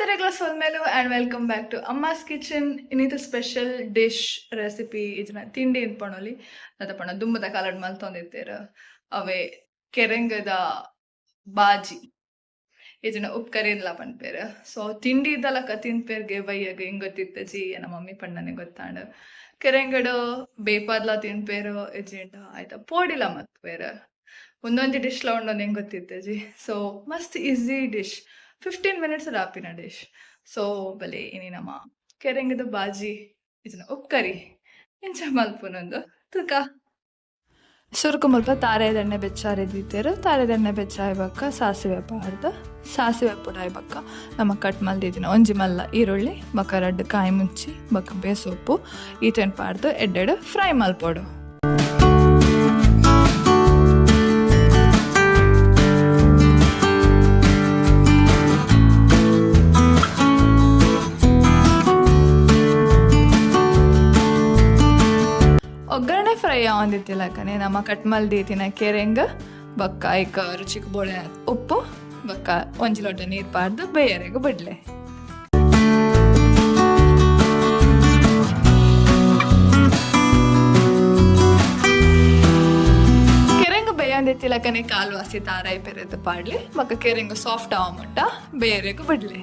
ಮಾತೆರೆಗ್ಲ ಸೊಲ್ಮೆಲು and welcome back to Amma's kitchen. ಇನ್ನಿತ special dish recipe ಇಜ್ನ ತಿಂಡಿ ಪಣೊಲಿ ದಾದ ಪಂಡ ದುಂಬುದ ಕಾಲಡ್ ಮಲ್ತೊಂದಿತ್ತೆರ್ ಅವೆ ಕೆರೆಂಗದ ಬಾಜಿ ಇಜ್ಜಿಂಡ ಉಪ್ಕರಿನ್ಲ ಪನ್ಪೆರ್. ಸೊ ತಿಂಡಿದಲಕ ತಿನ್ಪೆರ್ಗೆ ಬಯ್ಯಗ್ ಎಂಕ್ ಗೊತ್ತಿತ್ತಜಿ, ಎನ್ನ ಮಮ್ಮಿ ಪಂಡನೆ ಗೊತ್ತಾಂಡ್. ಕೆರೆಂಗಡ್ ಬೇಪಾದ್ಲ ತಿನ್ಪೆರ್ ಇಜ್ಜಿಂಡ ಐತ ಪೋಡಿಲ ಮಲ್ಪುವೆರ್. ಉಂದೊಂಜಿ ಡಿಶ್ ಲ ಉಂಡು ಎಂಕ್ ಗೊತ್ತಿತ್ತಜಿ. ಸೊ ಮಸ್ತ್ ಈಸಿ ಡಿಶ್, 15 ಮಿನಿಟ್ಸ್ ಆಪಿನ ಡಿಶ್. ಸೊ ಬಲೆ ಇನಿ ನಮ ಕೆರೆಂಗದ ಬಾಜಿ ಇಜ್ಜಿಂಡ ಉಪ್ಕರಿ ಎಂಚ ಮಲ್ಪುನಂದು ತೂಕ. ಸುರುಕು ಮುಲ್ಪ ತಾರಾಯಿದ ಬೆಚ್ಚಾರೆ ದೀತೆರ್. ತಾರಾಯಿದ ಬೆಚ್ಚಾಯಿ ಬೊಕ್ಕ ಸಾಸಿವೆ ಪಾಡ್ದ್, ಸಾಸಿವೆ ಪುಡಾಯಿ ಬೊಕ್ಕ ನಮ ಕಟ್ ಮಲ್ದಿತ್ತಿನ ಒಂಜಿ ಮಲ್ಲ ಈರುಳ್ಳಿ ಬೊಕ್ಕ ರಡ್ಡ್ ಕಾಯಿ ಮುಂಚಿ ಬೊಕ್ಕ ಬೇಸೊಪ್ಪು ಈತೆನ್ ಪಾಡ್ದ್ ಎಡ್ಡೆಡ್ ಫ್ರೈ ಮಲ್ಪೊಡು. ಒಗ್ಗರಣೆ ಫ್ರೈ ಆವೊಂದಿತ್ತಿಲಕನೆ ನಮ ಕಟ್ ಮಲ್ದಿತ್ತಿನ ಕೆರೆಂಗ್ ಬೊಕ್ಕ ಐಕ್ ರುಚಿಕ್ ಬೋಡಿನ ಉಪ್ಪು ಬೊಕ್ಕ ಒಂಜಿ ಲೋಟ ನೀರ್ ಪಾಡ್ದ್ ಬೇಯರೆಗ್ ಬುಡ್ಲೆ. ಕೆರೆಂಗ್ ಬೇಯೊಂದಿತ್ತಿಲಕನೆ ಕಾಲ್ ವಾಸಿ ತಾರಾಯಿ ಪೆರೆದ್ ಪಾಡ್ಲೆ ಬೊಕ್ಕ ಕೆರೆಂಗ್ ಸಾಫ್ಟ್ ಆವ ಮುಟ್ಟ ಬೇಯರೆಗ್ ಬುಡ್ಲೆ.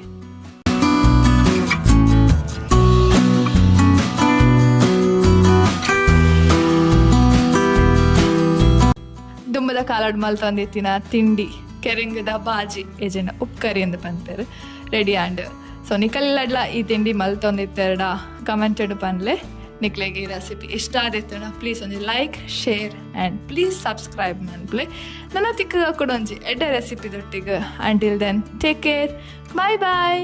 ದುಂಬುದ ಕಾಲಡ್ ಮಲ್ತೊಂದಿತ್ತಿನ ತಿಂಡಿ ಕೆರೆಂಗದ ಬಾಜಿ ಇಜ್ಜಿಂಡ ಉಪ್ಕರಿ ಅಂದ್ ಪನ್ಪೆರ್ ರೆಡಿ ಆಂಡ್. ಸೊ ನಿಕಲ್ಲಡ್ಲ ಈ ತಿಂಡಿ ಮಲ್ತೊಂದಿತ್ತೆರ್ಡ ಕಮೆಂಟೆಡ್ ಪನ್ಲೆ. ನಿಕ್ಲೆಗ್ ಈ ರೆಸಿಪಿ ಇಷ್ಟ ಆದಿತ್ತುಂಡ ಪ್ಲೀಸ್ ಒಂಜಿ like, share and please subscribe ಮನ್ಪುಲೆ. ನನ ತಿಕ್ಕುಗ ಕುಡೊಂಜಿ ಎಡ್ಡೆ recipe ದೊಟ್ಟಿಗ್. Until then take care, bye bye.